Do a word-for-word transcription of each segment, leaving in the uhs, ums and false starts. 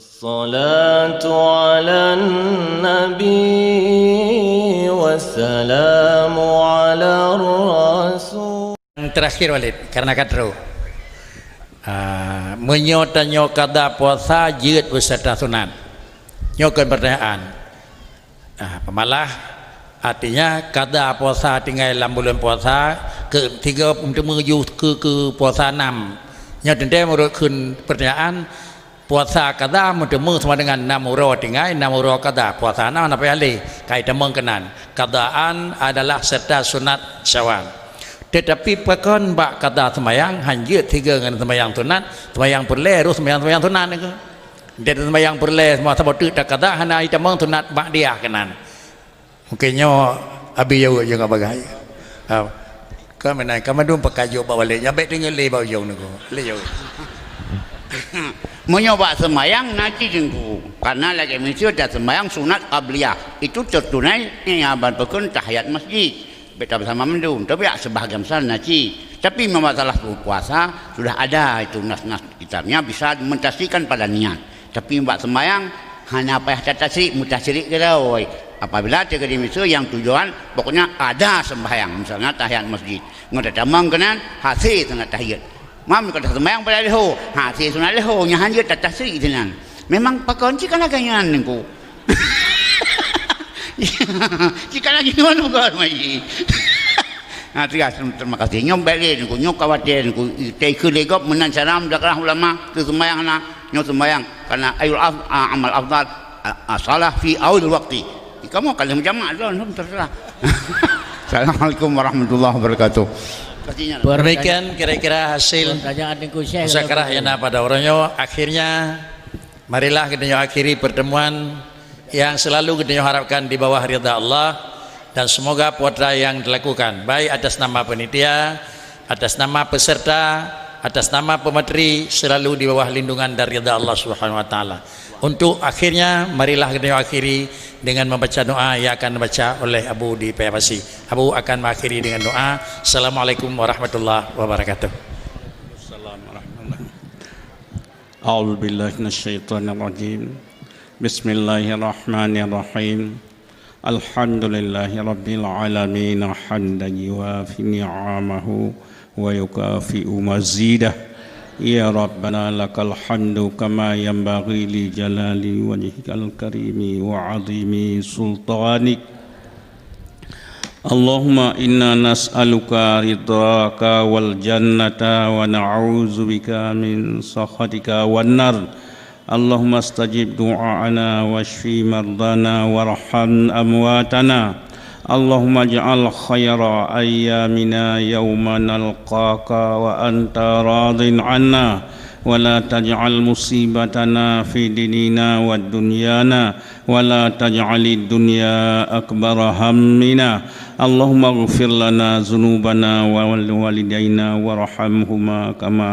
Salatu ala nabi, wassalamu ala rasul. Yang terakhir, Walid, karena ka troh. Ah, meunyoe tanyoe kada puasa jeuet beserta sunat. Nyoe kon pertanyaan. Ah, pemalah, artinya kada puasa tinggai lam buleuen puasa, keu tiga meuteumé ju keu, keu puasa nam. Nyoe teuntée meunurot kheun pertanyaan, puasa kada meuteumé sama dengan nam uroe tinggai, nam uroe kada. Puasa nam na payah lé, kai tamong keunan. Kadaan adalah serta sunat Syawal. Tetapi pakon bak kada seumayang, hanjeuet tiga ngon seumayang sunat, seumayang peureulée, roh seumayang, seumayang sunat nyoe. Jadi seumayang peureulée, seumah saboh teuk takada hana jitamong sunat ba'diyah keunan. Mungken nyoe Abi jaweueb jeuet ngon bagai. Ha. Ka meunan, ka mandum pakajok bak walek. Nyan bék teungeut lé bak ujong nyoe. Lé jaweueb. Meunyoe bak seumayang na cit Teungku. Karena lagée miseue taseumayang sunat qabliyah. Itu teutunai nyang ban peukeun tahiyat masjid. Bék tabeusama mandum, tapi ya, sebahagian besar na cit. Tapi masalah puasa, sudah ada itu nas-nas kitabnya, bisa mentasyrikan pada niat. Tapi bak sembahyang, hana payah tatasyirik, mutasyrik keudroe. Apabila teukeudi miseue nyang tujuan, pokoknya ada sembahyang, misalnya tahiyat masjid. Ngon tatamong keunan, hase sunat tahiyat. Mam ka tasembahyang pada leuho, hase sunat leuho, nyan hanjeuet tatasyirik sinan. Memang pakon cit ka lagée nyan Teungku. Cit ka lagée nyoe bukan, Mak Ji. Nah, tegas, terima kasih. Nyoe bèk lé Teungku, nyoe khawatir Teungku. Teukeue lé gob meunan cara meudakwah ulama, teu sembahyang na, nyoe sembahyang. Karena ayul af-, a-, amal afdal, a-, a-, salah fi awil waqti. Kamoe ka lheueh meujamak lom, lom terserah. Assalamualaikum warahmatullahi wabarakatuh. Demikian kira-kira hasil Pertanyaan Teungku Syekh muzakarah nyang na pada uroe nyoe. Akhirnya, marilah geutanyoe akhiri pertemuan yang selalu geutanyoe harapkan di bawah ridha Allah, dan semoga puasa yang dilakukan, baik atas nama panitia, atas nama peserta, atas nama pemateri, selalu di bawah lindungan dan ridha Allah Subhanahu wa Taala. Untuk akhirnya, marilah geutanyoe akhiri dengan membaca doa yang akan dibaca oleh Abu di Paya Pasi. Abu akan mengakhiri dengan doa. Assalamualaikum warahmatullahi wabarakatuh. Assalamualaikum. أعوذ بالله من الشيطان الرجيم. بسم الله الرحمن الرحيم. الحمد لله رب العالمين، حمدا يوافي نعمه ويكافئ مزيده. يا ربنا لك الحمد كما ينبغي لجلال وجهك الكريم وعظيم سلطانك. اللهم إنا نسألك رضاك والجنة ونعوذ بك من سخطك والنار. اللهم استجب دعاءنا واشف مرضانا وارحم أمواتنا. اللهم اجعل خير أيامنا يوم نلقاك وأنت راض عنا، ولا تجعل مصيبتنا في ديننا ودنيانا، ولا تجعل الدنيا أكبر همنا. اللهم اغفر لنا ذنوبنا ولوالدينا وارحمهما كما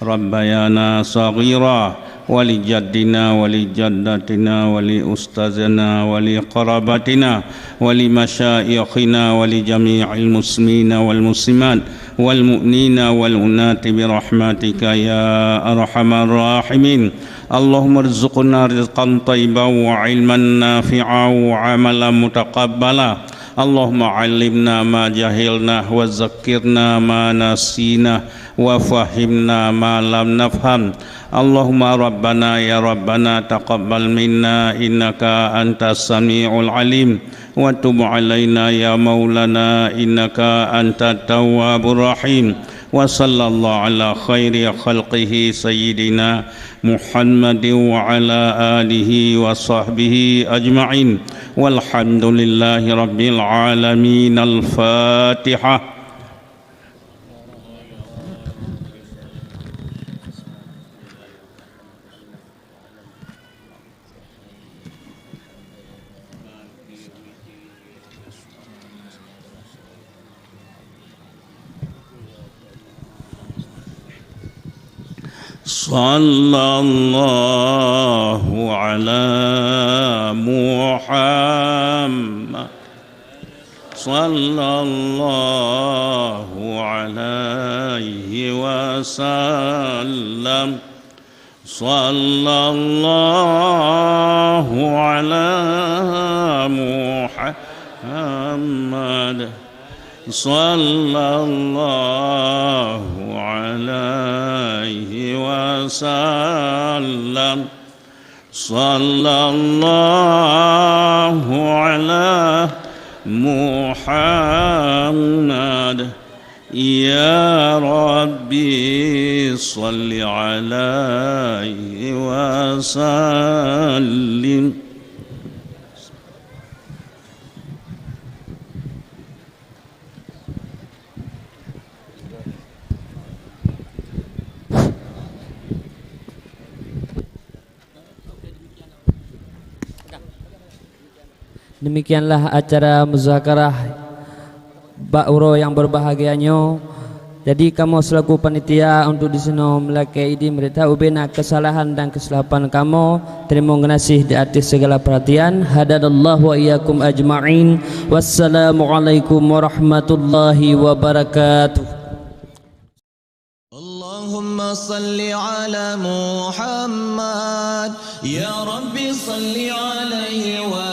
ربيانا صغيرا، ولجدنا ولجدتنا ولأستاذنا ولقرابتنا ولمشايخنا ولجميع المسلمين والمسلمات والمؤمنين والمؤمنات برحمتك يا أرحم الراحمين. اللهم ارزقنا رزقا طيبا وعلما نافعا وعملا متقبلا. اللهم علمنا ما جهلنا وذكرنا ما نسينا وفهمنا ما لم نفهم. اللهم ربنا يا ربنا تقبل منا إنك أنت السميع العليم، وتب علينا يا مولانا إنك أنت التواب الرحيم. وصلى الله على خير خلقه سيدنا محمد وعلى آله وصحبه أجمعين. والحمد لله رب العالمين. الفاتحة. صلى الله على محمد. صلى الله عليه وسلم. Sallallahu ala Muhammad. Sallallahu alaihi wasallam. Sallallahu ala Muhammad. Ya Rabbi, salli alaihi wasallim. Demikianlah acara muzakarah bak uroe nyang berbahagia nyoe. Jadi, kamoe selaku panitia untuk disinoe meulakée idin, meurita ubé na kesalahan dan kesilapan kamoe, teurimong geunaséh di ateueh segala perhatian. Hadanallahu wa iyyakum ajma'in. Wassalamualaikum warahmatullahi wabarakatuh. Allahumma salli ala Muhammad. Ya Rabbi, salli alaihi wa